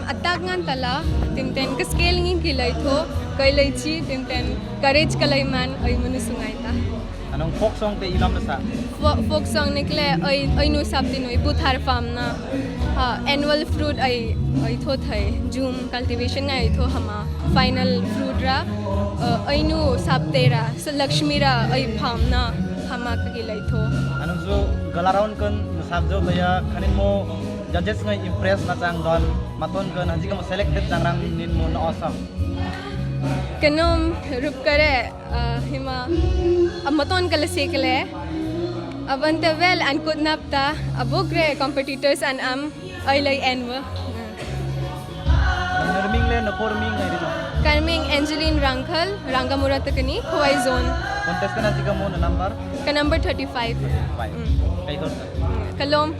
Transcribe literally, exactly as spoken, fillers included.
Atak ngan tala, timten ke scale ngin ki lai tho, kai lai chi, timten courage kalai man, ai manu sungai ta. Anong folk song te ilam sa. Fo-, folk song nikle, ai, ai nu sap tin, ai buthar farm na. Ha, annual fruit ai, ai tho thai, jhum cultivation ngai tho hama, final fruit ra, uh, ai nu sap te ra, so Lakshmi ra, ai farm na, hama kaki lai tho. Anong jo gala round kan sap jo laya, khanin mo judges ngai impress na chang don, maton kan hanji kamo selected chang rang nin mo na osam. Kanom rup kare, ah, hima, ah, maton kala se kale. Abante well and kut napta, abogre competitors and am, ai lai and wo. Nang ming le, na por ming ai rino. Karming Angeline Rangkhal, Rangamura Takani, Khowai Zone. Contest kana jika mo na number? Ka number thirty-five. Five. Mm. Kai kor. Mm. Kalom.